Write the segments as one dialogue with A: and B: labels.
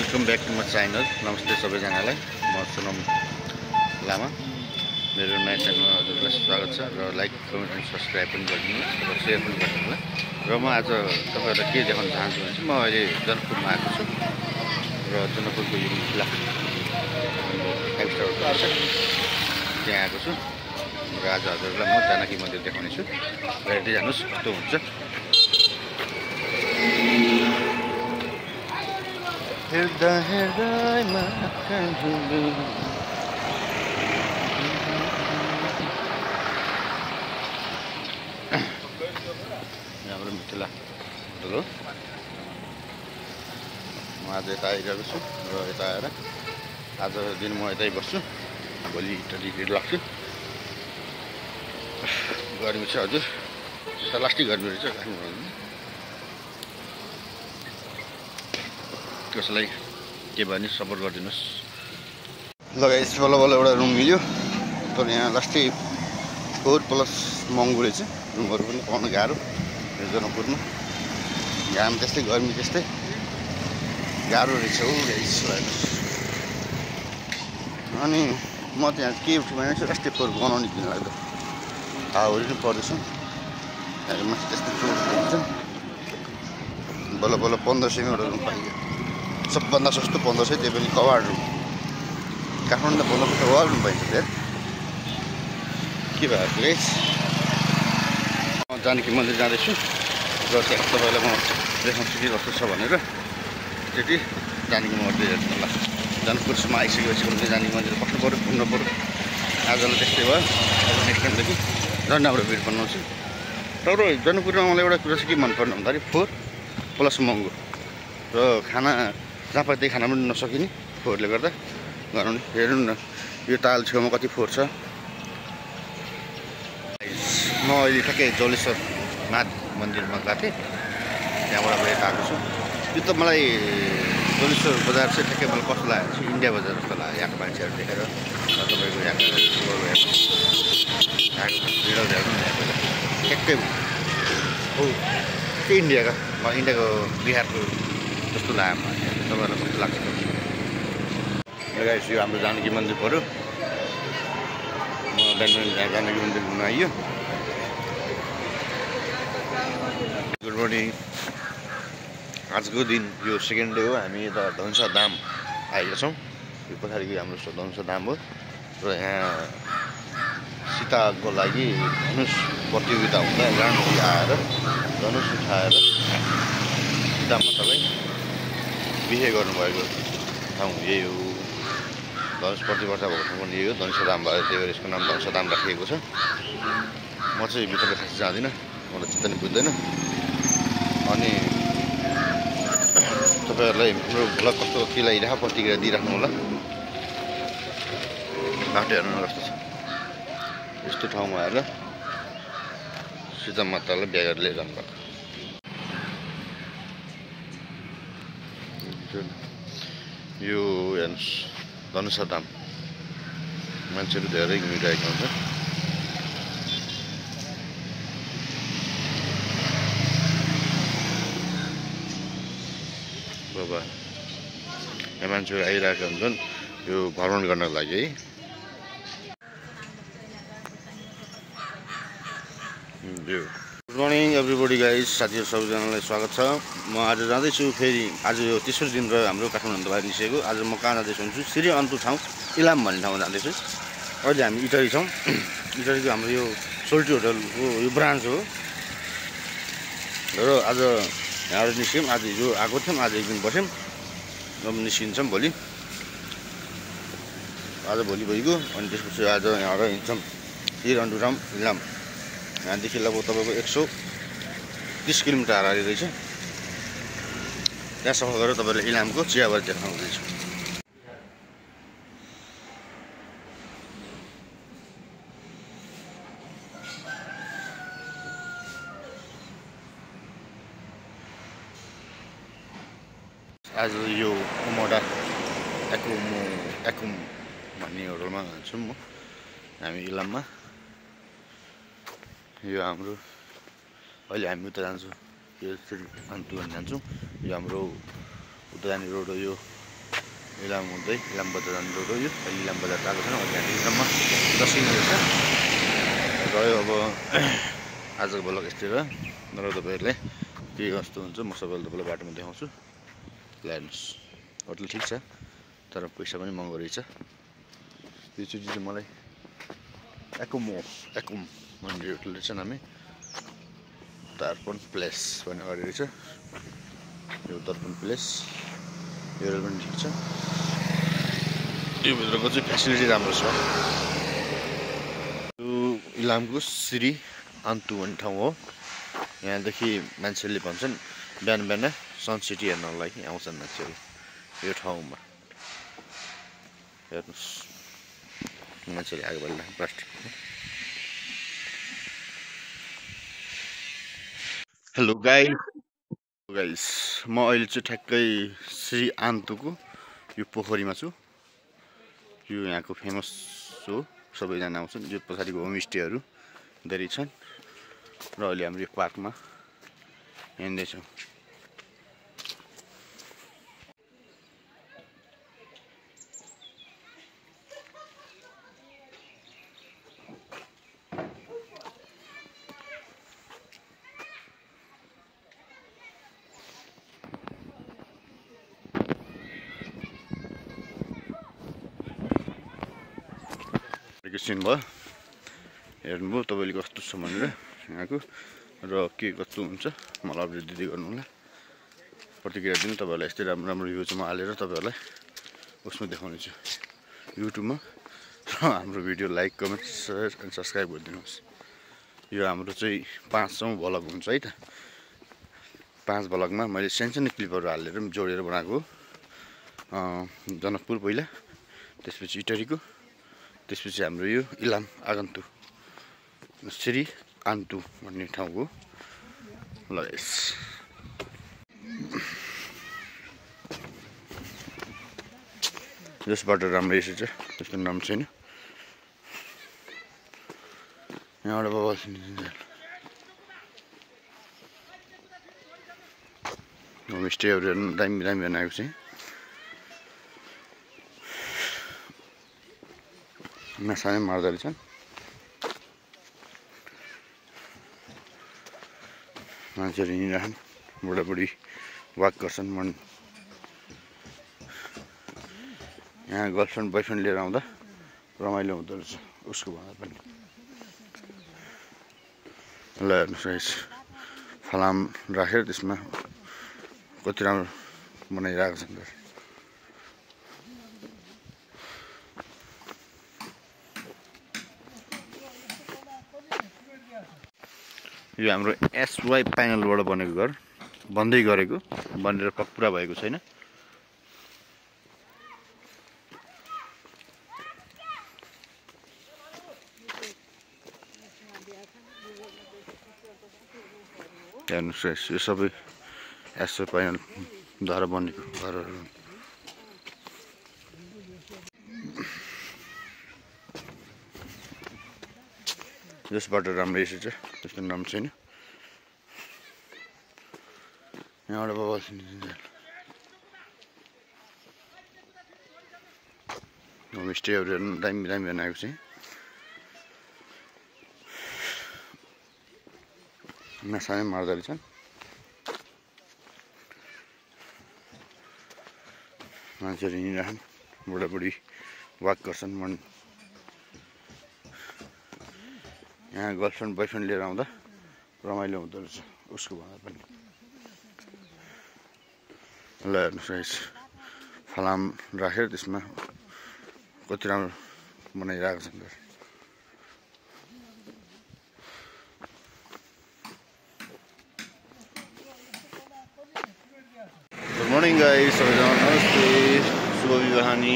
A: Welcome back to my channel. नमस्ते सबैजनालाई, म सोनम लामा। मेरो नयाँ च्यानलमा हजुरलाई स्वागत छ र लाइक कमेन्ट अनि सब्सक्राइब पनि गरिदिनुहोस् र सेयर पनि गरिदिनु होला। र म आज तपाईँहरूलाई के देखाउन चाहन्छु भने चाहिँ म अहिले जनकपुरमा आएको छु र जनकपुरको यो मिथिला 5 स्टार होटल छ त्यहाँ आएको छु र आज हजुरलाई म जानकी मन्दिर देखाउने छु र हेर्दै जानुहोस् कस्तो हुन्छ। हेर्दा हेर्दैमा हाम्रो मिथिला होटल हो। म आज यता आइरहेको छु र यता आएर आज दिन म यतै बस्छु, भोलि इटली लाग्छु। गर्मी छ हजुर, यता लास्टै गर्मी रहेछ काठमाडौँमा। कसैलाई के भयो भने सपोर्ट गरिदिनुहोस्। लगाइस बल्ल बल्ल एउटा रुम मिल्यो, तर यहाँ लास्टै 4+ महँगो रहेछ। रुमहरू पनि पाउन गाह्रो यो जनकपुरमा। घाम त्यस्तै, गर्मी त्यस्तै, गाह्रो रहेछ हौ गाइस। अनि म त्यहाँ के भने चाहिँ लास्टै 4 बनाउने दिन लाग्दो हावाहरू पनि पर्दैछ। माथि त्यस्तै फ्लोर हुन्छ। बल्ल बल्ल 1500 एउटा रुम पाइयो। सबभन्दा सस्तो 1500, त्यो पनि कवाड रुम। काठमाडौँमा 1500 वाल रुम पाइन्छ त्यहाँ। के भएको गाइस, म जानकी मन्दिर जाँदैछु र त्यहाँ तपाईँलाई म देखाउँछु के कस्तो छ भनेर। त्यति जानकी मन्दिर हेर्नु होला। जनकपुरसम्म आइसकेपछि पनि जानकी मन्दिर बस्नु पऱ्यो, घुम्नु पऱ्यो। आजलाई त्यस्तै भयो। अब नेक्स्ट टाइमदेखि झन् राम्रो भिड बनाउँछु। तर जनकपुरमा मलाई एउटा कुरा चाहिँ के मन पर्ने भन्दाखेरि 4+ महँगो र खाना जहाँ पाए त्यही खाना पनि नसकिने 4ले गर्दा गराउने। हेर्नु न यो ताल छेउमा कति 4 छ। म अहिले ठ्याक्कै जलेश्वर नाथ मन्दिरमा गएको थिएँ, त्यहाँबाट अब यता आएको छु। यो त मलाई जलेश्वर बजार चाहिँ ठ्याक्कै मलाई कस्तो लागेको छ, इन्डिया बजार जस्तो लाग्यो। यहाँको मान्छेहरू देखेर तपाईँको यहाँको भिडहरू हेर्नु न, ठ्याक्कै हो त्यही इन्डियाको बिहारको जस्तो लाग्यो मलाई। तपाईँहरूलाई कस्तो लाग्छ गाइस। यो हाम्रो जानकी मन्दिर पऱ्यो। म बिहान जानकी मन्दिर घुम्न आइयो। Good morning. आजको दिन यो सेकेन्ड डे हो। हामी यता धनुषा धाम आएका छौँ। यो पछाडिको हाम्रो धनुषा धाम हो र यहाँ सीताको लागि धनुष प्रतियोगिता हुँदा रामजी आएर धनुष उठाएर सीता मातालाई बिहे गर्नुभएको ठाउँ यही हो। धनुष प्रतिवर्ष भएको ठाउँ पनि यही हो, धनुषा धाम भयो। त्यही भएर यसको नाम धनुषा धाम राखिएको छ। म चाहिँ भित्र खास जाँदिनँ, मलाई चित्त नि बुझ्दैन। अनि तपाईँहरूलाई हाम्रो भ्लग कस्तो के लागिरहेको प्रतिक्रिया दिइराख्नु होला। बाटो हेर्नु कस्तो छ। यस्तो ठाउँमा आएर सीता मातालाई बिहा गरेर लिएर जानुभएको। यो हेर्नुहोस् धनुषा धाम। मान्छेहरू धेरै घुमिरहेको हुन्छ। बाबा यहाँ मान्छेहरू आइरहेका हुन्छन् यो भ्रमण गर्नको लागि है। Good morning everybody guys. साथीहरू सबैजनालाई स्वागत छ। म आज जाँदैछु फेरि। आज यो तेस्रो दिन र हाम्रो काठमाडौँ बाहिर निस्केको। आज म कहाँ जाँदैछु भन्छु, श्री अन्तु ठाउँ इलाम भन्ने ठाउँमा जाँदैछु। अहिले हामी इटली छौँ। इटलीको हाम्रो यो सोल्टी होटलको यो ब्रान्च हो र आज यहाँबाट निस्क्यौँ। आज हिजो आएको थियौँ, आज एक दिन बस्यौँ। अब निस्किन्छौँ भोलि। आज भोलि भइगयो। अनि त्यसपछि आज यहाँबाट हिँड्छौँ श्री अन्तु ठाउँ इलाम। यहाँदेखि लगभग तपाईँको 130 किलोमिटर अगाडि रहेछ। त्यहाँ सफा गरेर तपाईँले इलामको चियाबारी देखाउँदैछ। आज यो उमोडा एकुम भन्ने होटलमा छौँ म, हामी इलाममा। यो हाम्रो अहिले हामी उता जान्छौँ, यो श्री अन्तु भन्ने जान्छौँ। यो हाम्रो उता जाने रोड हो, यो इलाम हुँदै इलाम बजार जानु रोड हो यो। अहिले इलाम बजार गएको छैन, त्यहाँदेखिसम्म 10 किलोमिटर छ। रह्यो अब आजको ब्लग यस्तै र तपाईँहरूले के कस्तो हुन्छ म सबैले तपाईँलाई बाटोमा देखाउँछु। ल्याउनुहोस्। होटल ठिक छ तर पैसा पनि महँगो रहेछ। योचोटि चाहिँ मलाई एकुम भन्ने होटल रहेछ नामै, दर्पण प्लेस भन्ने अगाडि रहेछ यो दर्पण प्लेस। यो होटल पनि ठिक छ। यो भित्रको चाहिँ फेसिलिटी राम्रो छ। यो इलामको श्री आन्तु भन्ने ठाउँ हो। यहाँदेखि मान्छेले भन्छन् बिहान बिहान सनसेट हेर्नको लागि आउँछन् मान्छेहरू यो ठाउँमा। हेर्नुहोस् मान्छेले आगो बाल्दा प्लास्टिक। हेलो गाइस, म अहिले चाहिँ ठ्याक्कै श्री आन्तुको यो पोखरीमा छु। यो यहाँको फेमस हो, सबैजना आउँछन्। यो पछाडिको होमस्टेहरू धेरै छन् र अहिले हाम्रो यो पार्कमा हिँड्दैछौँ। एकैछिन भयो हेर्नुभयो तपाईँले कस्तो छ भनेर यहाँको र के कस्तो हुन्छ मलाई अपडेट दिँदै गर्नु होला। प्रतिक्रिया दिनु। तपाईँहरूलाई यस्तै राम्रो राम्रो भ्यू चाहिँ म हालेर तपाईँहरूलाई उसमा देखाउने छु युट्युबमा। र हाम्रो video like comment share and subscribe गरिदिनुहोस्। यो हाम्रो चाहिँ 500 भ्लग हुन्छ है त। 5 भ्लगमा मैले सानो क्लिपहरू हालेर जोडेर बनाएको जनकपुर पहिला, त्यसपछि इटरीको, त्यसपछि हाम्रो यो इलाम आगन्तु श्री आन्तु भन्ने ठाउँ हो। ल यस बाटो राम्रो रहेछ, त्यस्तो राम्रो छैन। यहाँबाट बाबा होमस्टेहरू हेर्नु दामी दामी बनाएको चाहिँ। नसानै मार्दो रहेछन्। मान्छेहरू हिँडिरहन्, बुढाबुढी वाक गर्छन्। यहाँ गर्लफ्रेन्ड बोयफ्रेन्ड लिएर आउँदा रमाइलो हुँदो रहेछ उसको भन्दा पनि। ल हेर्नुहोस् फलाम राखेर त्यसमा कति राम्रो बनाइरहेको छ। यो हाम्रो एसवाई प्यानलबाट बनेको घर, बन्दै गरेको, बनेर पुरा भएको छैन। हेर्नुहोस् यो सबै एसवाई प्यानलद्वारा बनेको घरहरू। यस बाटो राम्रो रहेछ, त्यस्तो राम्रो छैन। यहाँबाट बाबा होमस्टेहरू हेर्नु दामी दामी बनाएको चाहिँ। नसानै मार्दो रहेछन्। मान्छेहरू हिँडिरहन्, बुढाबुढी वाक गर्छन्। यहाँ गर्लफ्रेन्ड बोयफ्रेन्ड लिएर आउँदा रमाइलो हुँदो रहेछ उसको भन्दा पनि। ल हेर्नुहोस् फलाम राखेर त्यसमा कति राम्रो बनाइरहेको छ। गुड मर्निङ गाइस, सबैजना नमस्ते, शुभ बिहानी।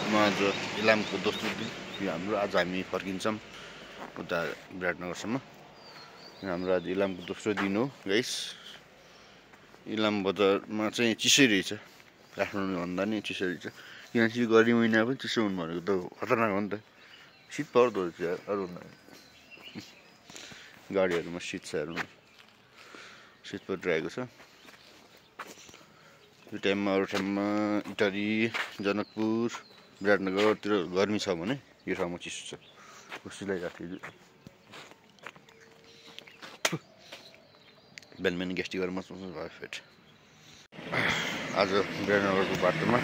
A: म आज इलामको दोस्रो दिन यो हाम्रो। आज हामी फर्किन्छौँ उता विराटनगरसम्म। हाम्रो आज इलामको दोस्रो दिन हो गाइस। इलाम बजारमा चाहिँ चिसै रहेछ, काठमाडौँ भन्दा नि चिसो रहेछ। यहाँ चाहिँ गर्मी महिना पनि चिसो हुनु भनेको त खतरनाक हो नि त। शीत पर्दो रहेछ अरूभन्दा। गाडीहरूमा शीत छ हेर्नु, शीत परिरहेको छ। यो टाइममा अरू ठाउँमा इटरी जनकपुर विराटनगरतिर गर्मी छ भने यो ठाउँमा चिसो छ खुसी लागिरहेको थियो बिहान बिहान गेस्टी गरेर मस्त भयो फेट आज विराटनगरको बाटोमा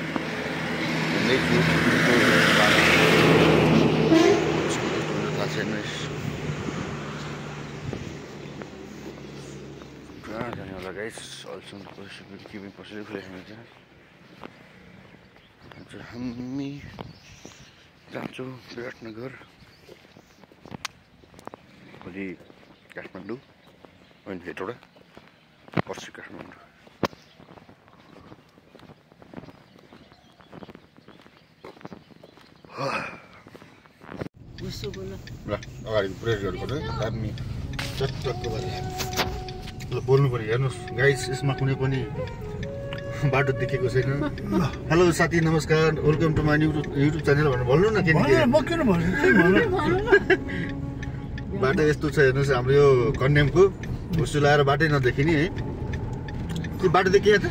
A: हिँड्दैछु थाहा छैन कहाँ जाने होला गाइस अहिलेसम्म के पनि पसलै खुलेको छैन आज हामी जान्छौँ विराटनगर भोलि काठमाडौँ अनि हेटौडा पर्सि काठमाडौँ ल अगाडि प्रेस गर्नुपर्छ दामी चटक्क ल बोल्नु पऱ्यो हेर्नुहोस् गाइस यसमा कुनै पनि बाटो देखेको छैन हेलो साथी नमस्कार welcome to my YouTube channel भनेर भन्नु न के बाटो यस्तो छ हेर्नुहोस् हाम्रो यो कन्यामको हुसु लगाएर बाटै नदेखिने है त्यो बाटो देखिए त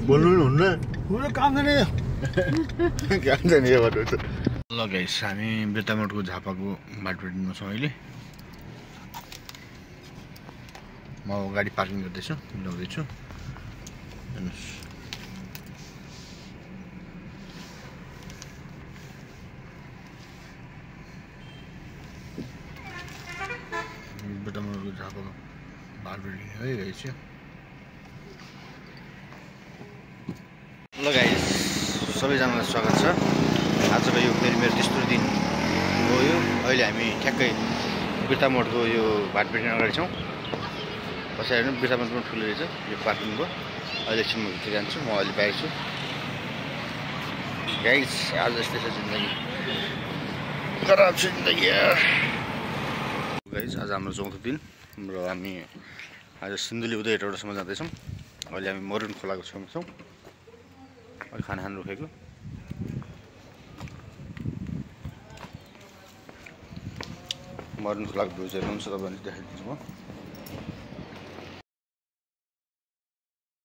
A: बोल्नु नि हुन्न काम जाने यो बाटो छ ल गाइस हामी बेतामोडको झापाको बाटोमा छौँ अहिले म गाडी पार्किङ गर्दैछु मिलाउँदैछु हेर्नुहोस् बेतामोडको झापाको बाटो है रहेछ ल गाइस सबैजनालाई स्वागत छ आजको यो फेरि मेरो तेस्रो दिन हो यो अहिले हामी ठ्याक्कै बिर्तामोडको यो भाटपेटी अगाडि छौँ पछाडि हेर्नु बिर्तामोड पनि ठुलो रहेछ यो पार्किङ भयो अहिले एकछिन म भित्र जान्छु म अहिले बाहिर छु गाइस आज यस्तै छ जिन्दगी खराब छ जिन्दगी गाइस आज हाम्रो चौथो दिन र हामी आज सिन्धुली उदय हेटौडासम्म जाँदैछौँ अहिले हामी मरुन खोलाको छेउमा छौँ अहिले खाना खानु रोकेको मरुन खोलाको भ्यू चाहिँ हुन्छ तपाईँले देखाइदिन्छु म